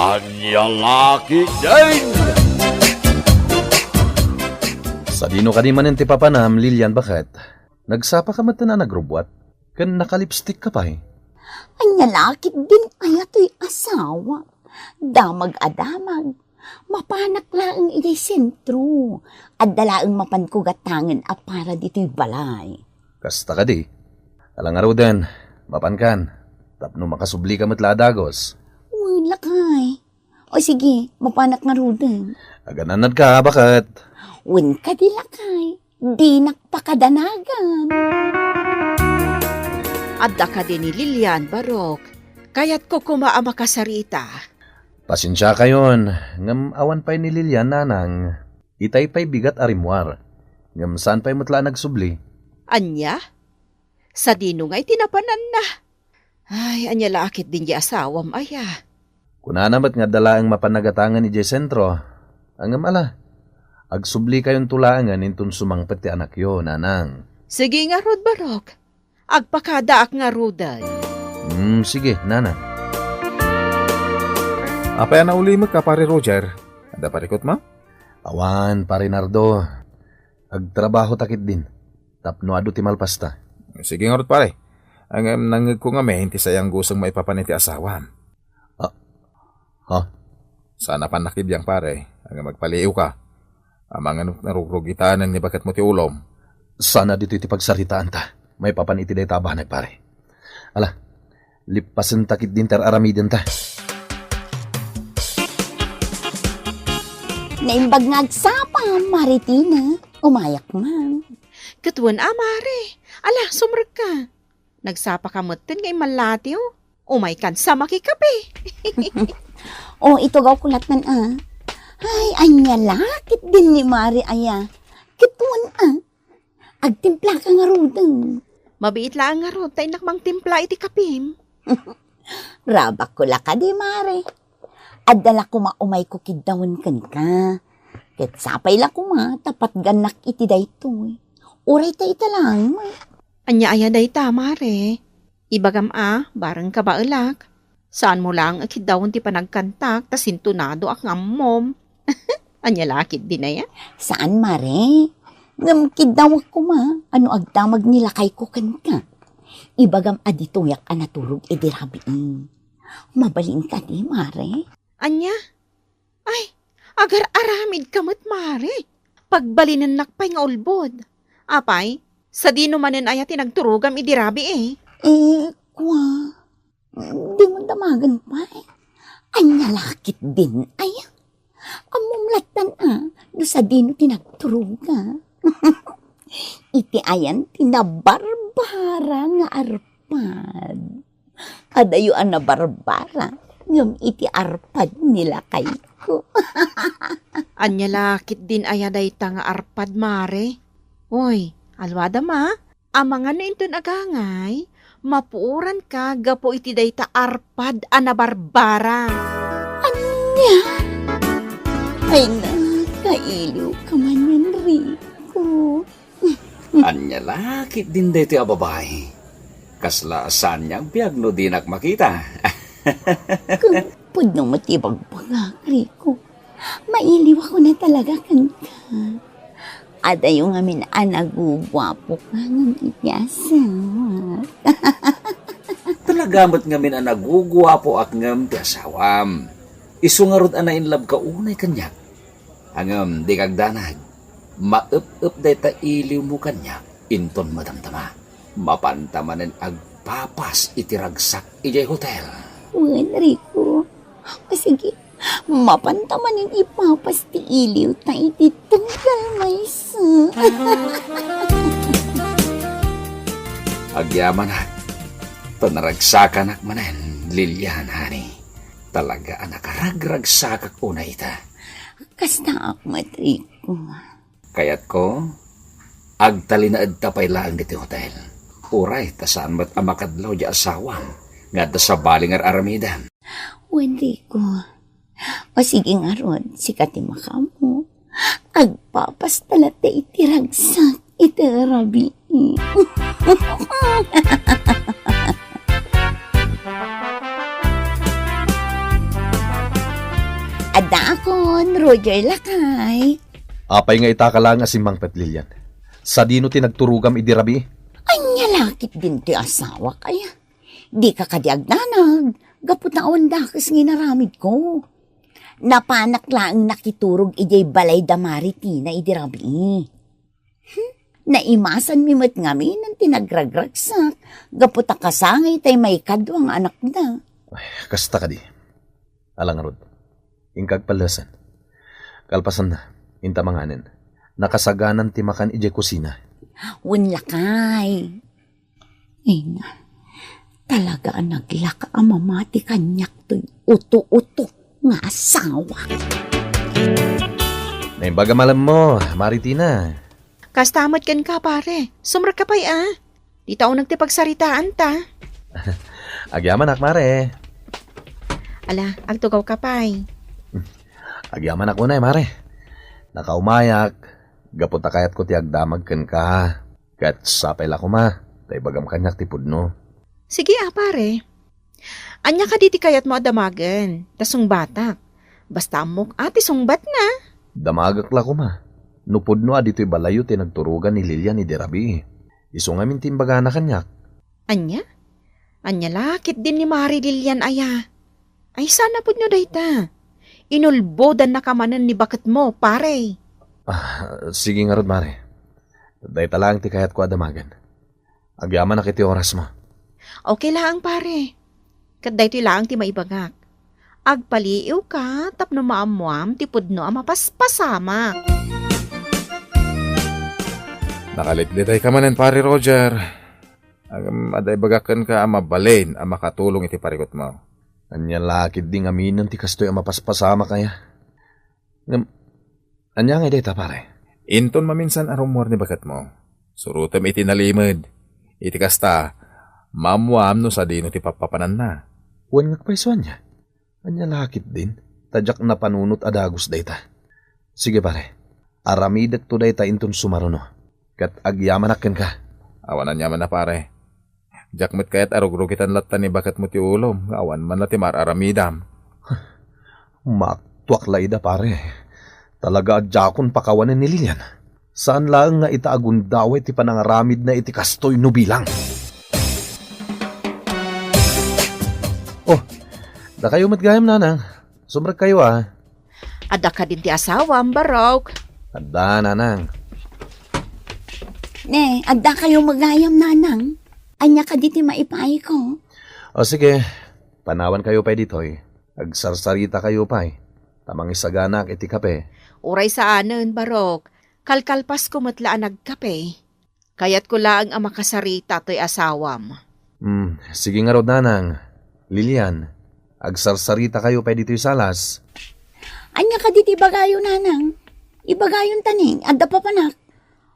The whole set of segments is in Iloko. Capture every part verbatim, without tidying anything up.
Ania la ketdin? Sadino kadi manen ti papanam, Lilian, baket? Nagsapaka met a nagrubbuat, ken nakalipstikka pay. Ania la ketdin aya toy asawa? Damag a damag. Mapanak laeng idiay sentro. Adda laeng mapanko gatangen a para ditoy balay. Kasta kadi? Ala ngaruden, mapankan, tapno makasublika met la a dagus. Wen, lakay. O sige, mapanak ngaruden. Aganannadka, baket? Wen kadi, lakay. Dinak pakadanagan. Adda kadi ni Lilian, Barok? Kayatko koma a makasarita. Pasensiakayon, ngem awan pay ni Lilian, nanang. Itay pay bigat a rimmuar. Ngem saan pay met la a nagsubli. Ania? Sadino ngay ti napananna? Ay, ania la ketdin ti asawam aya? Kunana met nga adda laeng mapan nagatangen idiay sentro. Ngem ala, agsublikayonto laengen inton sumangpet ti anakyo, nanang. Sige ngarud, Barok. Agpakadaak ngaruden. Hmm, sige, nanang. Apay a naulimek ka, Pare Roger? Adda parikutmo? Awan, Pare Nardo. Agtrabaho ta ketdin tapno adu ti malpasta. Sige ngarud, pare. Ngem nangngegko ngamin ti sayanguseng maipapan iti asawam. Ah, ha? Saan a pannakibiang, pare. Ngem agpaliiwka. Amangan narugrugitan ni baketmo ti ulom. Saan a ditoy ti pagsaritaanta maipapan iti dayta a banag, pare. Ala, lippasenta ketdin ti ar-aramidenta. Naimbag nga agsapa, Mare Tina. Umayak man. Ket wen a, Mare. Ala, sumrekka. Nagsapaka metten nga immallatiw. Umaykan sa makikape. O, itugawko lattan a. Ay, ania la ketdin ni Mare aya. Ket wen a. Agtimplaka ngaruden. Mabiit laeng ngarud ta innak mangtimpla iti kapim. Rabakko la kadi, Mare. Adda la koma umayko kiddawen kenka. Ket sapay la koma ta patgannak iti daytoy. Uray ta ita laeng met. Ania aya dayta, Mare? Ibagam a, bareng kabaelak. Saanmo laeng a kiddawen ti panagkantak ta sintonadoak nga ammom. Ania la ketdin aya? Saan, Mare. Ngem kiddawek koma a no agdamag ni lakayko kenka. Ibagam a ditoyak a naturog idi rabii. Mabalin kadi, Mare? Ania? Ay, agar-aramidka met, Mare. Pagbalinennak pay nga ulbod. Apay, sadino manen aya ti nagturogam idi rabii? Eh, kua, dimo damagen pay. Ania la ketdin aya? Ammom lattan a, no sadino ti nagturoga. Iti ayan ti nabarbara nga arpad. Adayo a nabarbara, ngem iti arpad ni lakayko. Ania la ketdin aya dayta nga arpad, Mare? Oy, alwadam a, amangan no inton agangay, mapuoranka gapu iti dayta arpad a nabarbara. Ania? Ay, nakailiwka manen, Rico. Ania la ketdin daytoy a babai? Kasla saan nga agbiag no dinak makita? Ket pudno met ti ibagbagak, Rico. Mailiwakon a talaga kenka. Adayo ngamin a naguguapoka ngem iti asawak. Talaga met ngamin a naguguapoak ngem ti asawam. Isu ngarud a nainlabka unay kaniak. Ngem dika agdanag, maep-ep dayta iliwmo kaniak inton madamdama. Mapanta manen agpapas iti ragsak idiay hotel. Wen, Rico. O sige, mapanta manen ipapas ti iliwta iti tunggal maysa. Agyamanak, ta naragsakanak manen, Lilian, honey. Talaga a nakaragragsakak unay ita. Kastaak met, Rico. Kayatko, agtalinaedta pay laeng ditoy hotel. Uray ta saan met a makadlaw diay asawam nga adda sabali nga ar-aramidem. Wen, Rico. O sige ngarud, sika ti makaammo. Agpapasta latta iti ragsak iti rabii. Addaakon, Roger lakay. Apay nga itaka laeng a simmangpet, Lilian? Sadino ti nagturogam idi rabii? Ania la ketdin ti asawak aya? Dika kadi agdanag, gapu ta awan dakes nga inaramidko. Napanak laeng nakiturog idiay balay da Mari Tina idi rabii. Hmm, naimasanmi met ngamin ti nagragragsak, gapu ta kasangay tay maikadua nga anakda. Ay, kasta kadi. Ala ngarud, inka agpallesen. Kalpasanna, inta manganen. Nakasaganan ti makan idiay kusina. Wen lakay. Ina, talaga a naglaka a mamati kaniak toy uto-uto nga asawa. Naimbag a malemmo, Mari Tina. Kasta met kenka, pare. Sumrekka pay, a. Dita uneg ti pagsaritaanta. Agyamanak, Mare. Ala, agtugawka pay. Agyamanak unay, Mare. Nakaumayak, gapu ta kayatko ti agdamag kenka. Ket sapay la koma, ta ibagam kaniak ti pudno. Sige, a, pare. Ania kadi ti kayatmo a damagen? Ta sungbatak. Basta ammok a ti sungbatna. Damagek la koma. No pudno a ditoy balayyo ti nagturogan ni Lilian idi rabii. Isu ngamin ti imbagana kaniak. Ania? Ania la ketdin ni Mari Lilian aya? Ay, saan a pudno dayta? Inulbodannaka manen ni baketmo, pare. Ah, sige ngarud, Mare. Dayta laeng ti kayatko a damagen. Agyamanak iti orasmo. Okay laeng, pare. Ket daytoy laeng ti maibagak. Agpaliiwka tapno maammoam ti pudno a mapaspasamak. Nakalitlitayka manen, Pare Roger. Ngem adda ibagak kenka a mabalin a makatulong iti parikutmo. Ania la ketdi ngaminen ti kastoy a mapaspasamak aya? Ngem, ania ngay dayta, pare? Inton maminsan a rummuar ni baketmo, surotem iti nalimed. Iti kasta, maammoam no sadino ti pappapananna. Wen nga pay isu ania? Ania la ketdin? Ta diak napanunot a dagus dayta. Sige, pare. Aramidekto dayta inton sumaruno. Ket agyamanak kenka. Awan aniamanna, pare. Diak met kayat a rugrugitan latta ni baketmo ti ulom nga awan man la ti mar-aramidam. Maaktuak la ida, pare. Talaga a diakon pakawanen ni Lilian. Saan laeng nga ita a gundaway ti panangaramidna iti kastoy no bilang. Oh, dakayo met gayam, nanang. Sumrekkayo, a. Adda kadin ti asawam, Barok? Adda, nanang. Ne, adda kayo met gayam, nanang? Ania kadi ti maipaayko? O sige, panawankayo pay ditoy. Agsarsarita kayo pay. Ta mangisaganak iti kape. Uray saanen, Barok. Kalkalpasko met la a nagkape. Kayatko laeng a makasarita toy asawam. Hmm, sige ngarud, nanang. Lilian, agsarsarita kayo pay ditoy salas. Ania kadi ti ibagayo, nanang? Ibagayon ta ni, adda papanak.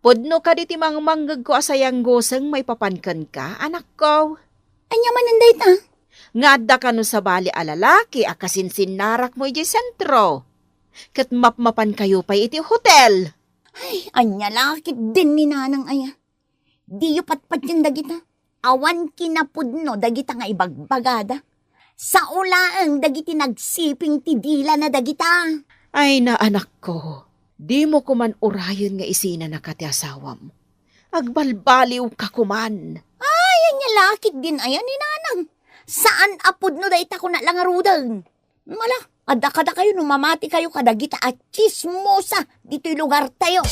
Pudno kadi ti mangmangngegko a sayangguseng maipapan kenka, anakko? Ania manen dayta? Nga adda kano sabali a lalaki a kasinsinnarakmo idiay sentro. Ket mapmapankayo pay iti hotel. Ay, ania la ketdin ni nanang aya? Diyo patpatien dagita. Awan kinapudno dagita nga ibagbagada. Sao laeng dagiti nagsiping ti dilana dagita. Ay, naanakko, dimo koman urayen nga isinanaka ti asawam. Agbalbaliwka koman. Ay, ania la ketdin aya ni nanang? Saan a pudno dayta kuna la ngaruden. Mala, adda kadakayo no mamati kayo kadagita a tsismosa ditoy lugartayo.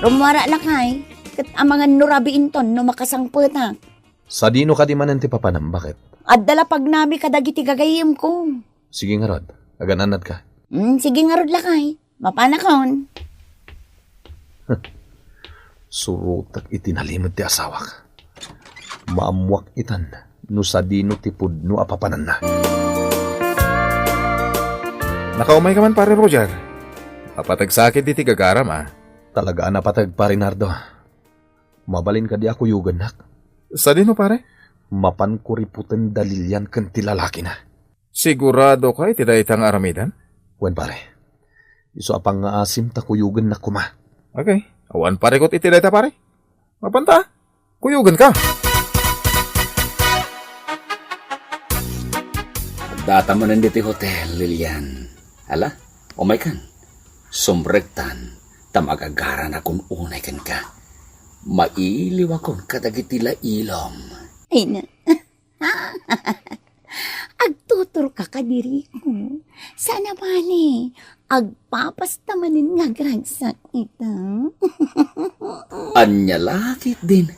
Rummuara lakay, ket amangan no rabiinton no makasangpetak. Sadino kadi manen ti papanam, baket? Adda la pagnami kadagiti gagayyemko. Sige ngarud, agan-annadka. Mm, sige ngarud lakay. Mapanakon. Surotek iti nalimed ti asawak. Maammoak itan no sadino ti pudno a papananna. Nakaumayka man, Pare Roger. Mapateg sa ketdi ti gagaram, a. Talaga a napateg, Pare Nardo. Mabalin kadi a kuyogennak? Sadino, pare? Mapan kuriputen da Lilian ken ti lalakina. Siguradoka iti dayta nga aramiden? Wen, pare. Isu a pangngaasim ta kuyogennak koma. Okay. Awan parikut iti dayta, pare. Mapanta, kuyogenka. Data manen ditoy hotel, Lilian. Ala, umaykan. Sumrektan, ta magagaranakon unay kenka. Mailiwakon kadagiti lailom. Ay na. Agtuturka kadi, Rico. Saan a bale, agpapasta manen nga agragsak ita. Ania la ketdin,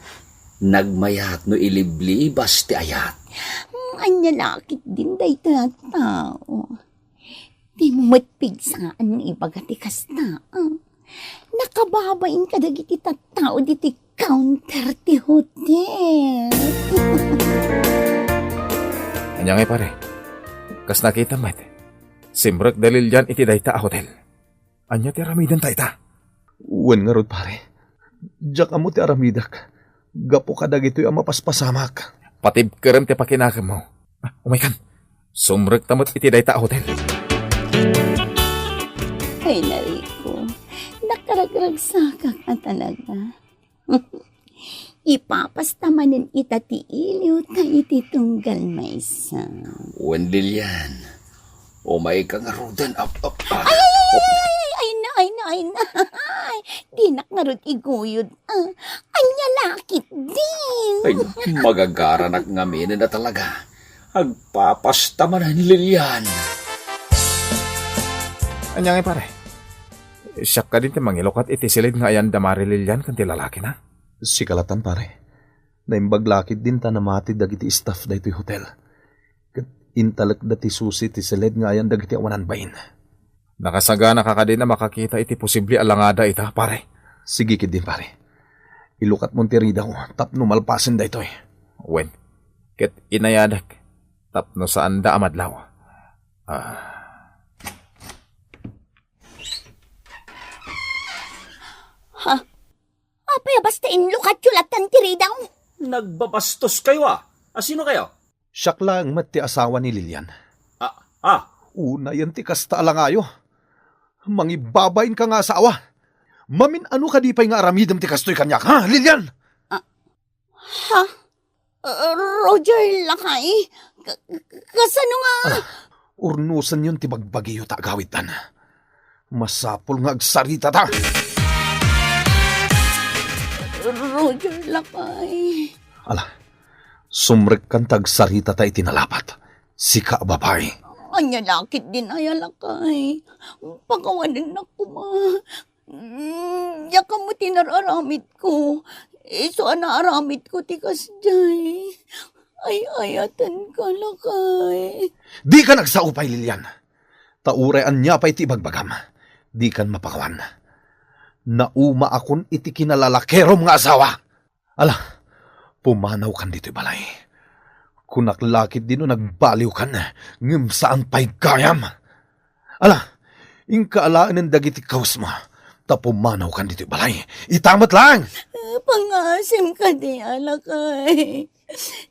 nagmayat no iliblibas ti ayat. Ania la ketdin daytoy a tao. Dimo met pigsaan nga ibaga ti kasta, ah. Nakababain kadagiti tattao ditoy counter ti hotel. Ania ngay, pare? Kas nakita met, simrek da Lilian iti dayta a hotel. Ania ti aramidenta ita? Wen ngarud, pare. Diak ammo ti aramidek gapu kadagitoy a mapaspasamak. Patibkerem ti pakinakemmo. Ah, umaykan. Sumrekta met iti dayta a hotel. Ay, Rico, nakaragragsakak a talaga. Ipapasta manen ita ti iliw ta iti tunggal maysa. Wen, Lilian, umayka ngaruden. Ap, ap, ah. Ay, ay, ay, ay, ay, ay na, ay na, ay na. Ay, dinak ngarud iguyod. Ah, ania la ketdin? Ay, magagaranak ngamin a talaga. Agpapasta manen, Lilian. Ania ngay, pare? Siak kadin ti mangilukat iti siled nga ayan da Mari Lilian ken ti lalakina? Sika latan, pare. Naimbag la ketdin ta namati dagiti staff daytoy hotel. Ket intalekda ti susi ti siled nga ayan dagiti awanan bain. Nakasaganaka kadin a makakita iti posible a langada ita, pare? Sige ketdin, pare. Ilukatmon ti ridaw tapno malpasen daytoy. Wen, ket inayadek tapno saanda a madlaw. Ah. Ha? Apay a basta inlukatyo latan ti ridaw? Nagbabastoskayo, a. Asinokayo? Siak laeng met ti asawa ni Lilian. Ah, ah. Unayen ti kasta a langayo. Mangibabainka nga asawa. Mamin-ano kadi pay nga aramidem ti kastoy kaniak, ha, Lilian? Ah, ha? Ah, Roger, lakay? Ka-, ka-, kasano nga? Ah, urnosenyon ti bagbagiyo ta agawidtan. Masapul nga agsaritata. Roger, lakay. Ala, sumrekkan ta agsaritata iti nalapat. Sika a babai. Ania la ketdin aya, lakay? Pakawanennak koma. Mm, diak ammo ti nar-aramidko. Isu a naaramidko ti kasdiay. Ay-ayatenka, lakay. Dika nagsao pay, Lilian. Ta uray ania pay ti ibagbagam, dikan mapakawan. Naumaakon iti kinalalakerom nga asawa. Ala, pumanawkan ditoy balay. Kunak la ketdin no nagbaliwkan, ngem saan pay gayam. Ala, inka alaenen dagiti kawesmo, ta pumanawkan ditoy balay. Ita met laeng! Pangngaasim kadi, lakay.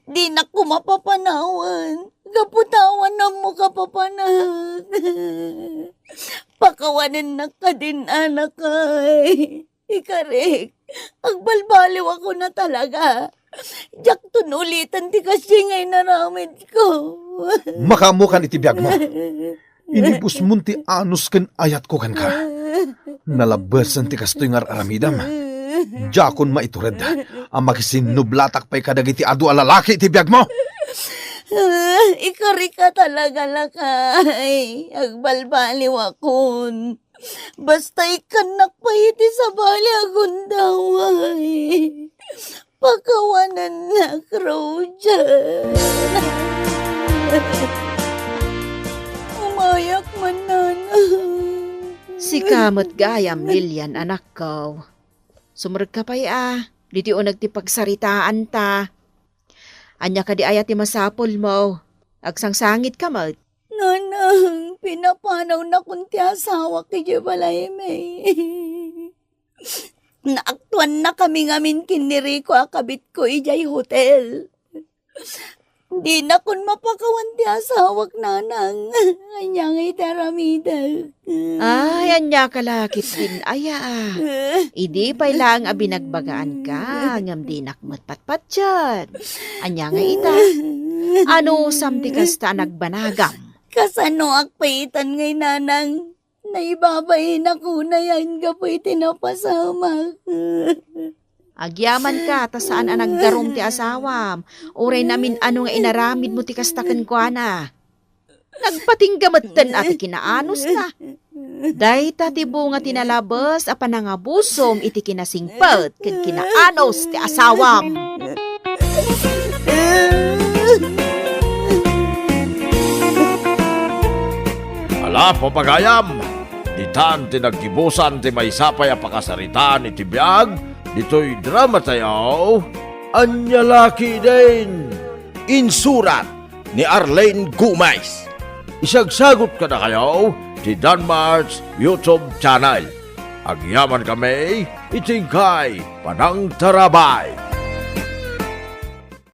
Dinak koma papanawen. Gapu ta awan ammo kapapanak. Pakawanennak kadin, lakay. Ikarik, agbalbaliwakon a talaga. Diakton uliten ti kasdiay nga inaramidko. Makaammokan iti biagmo. Inibusmon ti anus ken ayatko kenka. Nalabesen ti kastoy nga ar-aramidem. Diakon maitured a makisinnublatak pay kadagiti adu a lalaki iti biagmo. Ikarik a talaga, lakay. Agbalbaliwakon. Basta ikkannak pay iti sabali a gundaway. Pakawanennak, Roger. Umayak man, nanang. Sika met gayam, Lilian, anakko. Sumrekka pay a, ditoy uneg ti pagsaritaanta. Ania kadi aya ti masapulmo? Agsangsangitkayo met. Nanang, pinapanawnakon ti asawak idiay balaymi. Naaktuannakami ngamin ken ni Rico a kabitko idiay hotel. Dinakon mapakawan ti asawak, nanang. Ania ngay ti aramidek? Ay, ania ka la ketdin aya, a. Idi pay laeng a binagbagaanka, ngem dinak met patpatien. Ania nga ita? Anusam ti kasta a nagbanagam? Kasanoak pay itan ngay, nanang? Naibabainak unay gapu iti napasamak. Agyamanka ta saan a naggarum ti asawam, uray namin-ano nga inaramidmo ti kasta kenkuana. Nagpatingga metten a ti kinaanosna. Dayta ti bunga ti nalabes a panangabusom iti kinasingpet ken kinaanos ti asawam. Ala, papagayam, ditan ti naggibusan ti maysa pay a pakasaritaan iti biag ditoy drama tayo, Ania La Ketdin. Insurat ni Arlene Gomez. Isagsagut kadakayo ti Danmar's YouTube channel. Agyaman kami iti inkay panangtarabay.